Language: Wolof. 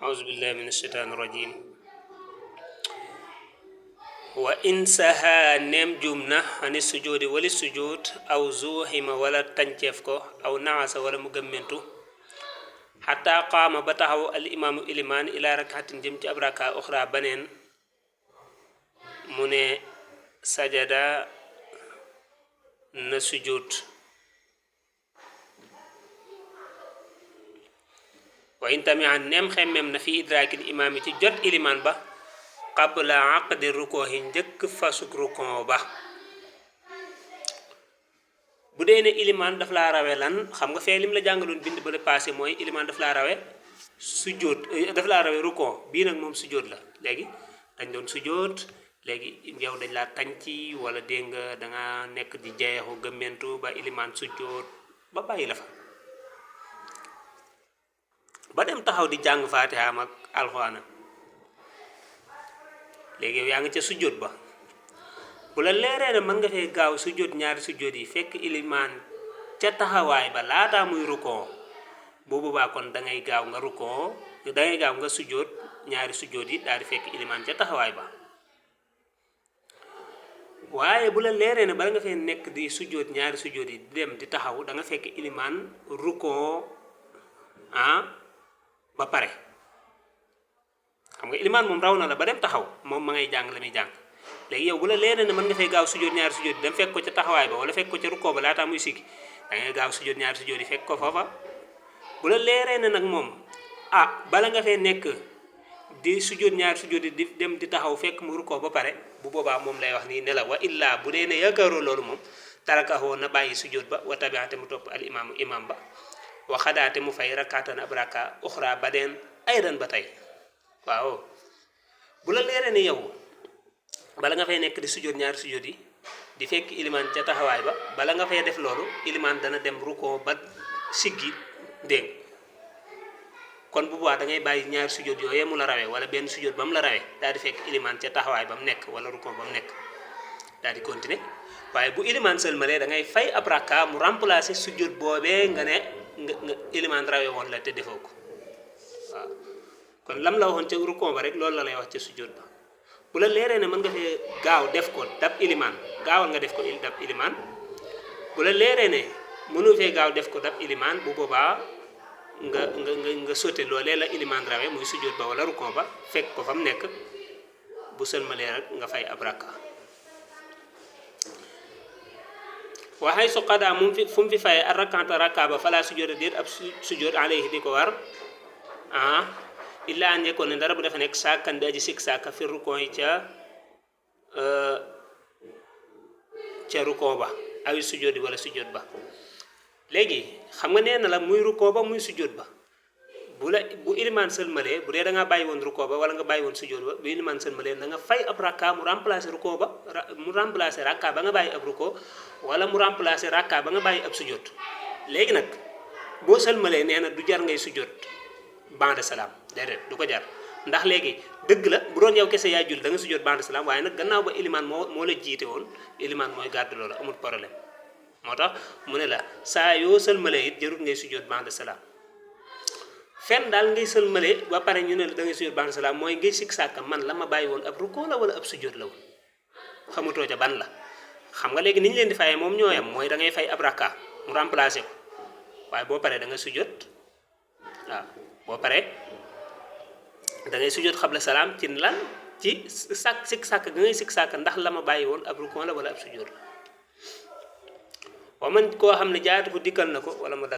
أعوذ بالله من الشيطان الرجيم وإن سها نم جمنا عن السجود ولا السجود أو زوهم ولا تنجفكو أو نعس ولا مجمنتو حتى قام بتاعه الإمام إلمان إلى ركعة جمت أبركة أخرى بنين من سجد نسجود وإن تمع نم خمم في إدراك الإمام تجد إلمان با قبل عقد الركوع هنجك فاسق ركوع با budene iliman daf la rawé lan xam nga fé lim la jangalon bind ba le passé moy iliman daf la rawé sujud daf la rawé ruko bi nak mom sujud la légui dañ don sujud légui yow dañ la tanci wala denga da nga nek di jeexu gementu ba iliman sujud ba bayyi la fa ba dem taxaw di jang fatiha mak alquran légui yow ya nga ci sujud ba bu la léré na man nga fay gaaw sujud ñaari sujud yi fekk iliman ca taxaway ba laata muy ruko bobu ba kon da ngay gaaw nga ruko da ngay gaaw nga sujud ñaari sujud yi daal di fekk iliman ca taxaway ba waye bu la léré na ba nga fay nek di sujud ñaari sujud yi dem di taxaw da nga fekk iliman ruko ba pare xam nga iliman mom raw na la ba dem taxaw mom ma ngay jang lami jang légui yow bu la léne man nga fay gaaw sujud ñaar sujud dem fekk ko ci taxaway ba wala fekk ko ci ruko ba laata muy sigi da ngay gaaw sujud ñaar sujud yi fekk ko fofa bu la léré nak mom bala nga fay nek di sujud ñaar sujud di dem di taxaw fekk mu ruko ba pare bu boba mom lay wax ni ne la wa illa bu deene yakaro lolu mom tarakahu na bayyi sujud ba wa tabi'ate mu top al imam ba wa khadate mu fay rakatan abraka ukhra baden aydan batay waaw bu la léré ne yow bala nga fay nek di sujud ñaar sujud yi di fekk iliman ca taxaway ba bala nga fay def lolu iliman dana dem ruko ba siggi deng kon bu boba da ngay bayyi ñaar sujud yoyé mu la rawé wala ben sujud bam la rawé da di fekk iliman ca taxaway bam nek wala ruko bam nek da di continuer waye bu iliman selmalé da ngay fay abraka mu remplacer sujud bobé nga ne nga iliman rawé won la te defoko waaw kon lam la waxon ci ruko ba rek lolu la lay wax ci sujud ba bu la léré né man nga fay gaaw def ko dab iliman gaawal nga def ko dab iliman bu la léré né mënu fay gaaw def ko dab iliman bu boba nga soté lolé la iliman rawé muy sujud ba wala ruko ba fekk ko fam nek bu selmalé rek nga fay abraka wa haythu qada mum fi fay ar-rak'ata rakaba fala sujud dir ab sujud alayhi diko war illa an yakun dara bu dafa nek sakan daji sik saka fi ruko yi ca ruko ba ay sujud wala sujud ba legi xam nga neena la muy ruko ba muy sujud ba bu iliman selmalé bu de da nga bayyi won ruko ba wala nga bayyi won sujud ba bu iliman selmalé da nga fay ab rakka mu remplacer ruko ba mu remplacer rakka ba nga bayyi ab ruko wala mu remplacer rakka ba nga bayyi ab sujud legi nak bo selmalé neena du jar ngay sujud ba'da salam dedet du ko jar ndax legi deug la bu doon yow kesse ya jul da nga sujud ba'da salam waye nak gannaaw ba iliman mo la jité won iliman moy gaddu lolu amul problème motax mu ne la sa yo selmalé it jarut ngay sujud ba'da salam fen dal ngay selmalé ba paré ñu ne da ngay sujud ba'da salam moy ngay sik sak man lama bayyi won ab ruko la wala ab sujud la won xamuto ca ban la xam nga legi niñ leen di fayé mom ñoyam moy da ngay fay ab rakka mu remplacer ko waye bo paré da nga sujud bo paré da ngay sujud qabla salam ci lan ci sik sak nga ngay sik sak ndax lama bayyi won ab ruko la wala ab sujud wa man ko xamne jaatu ko dikal nako wala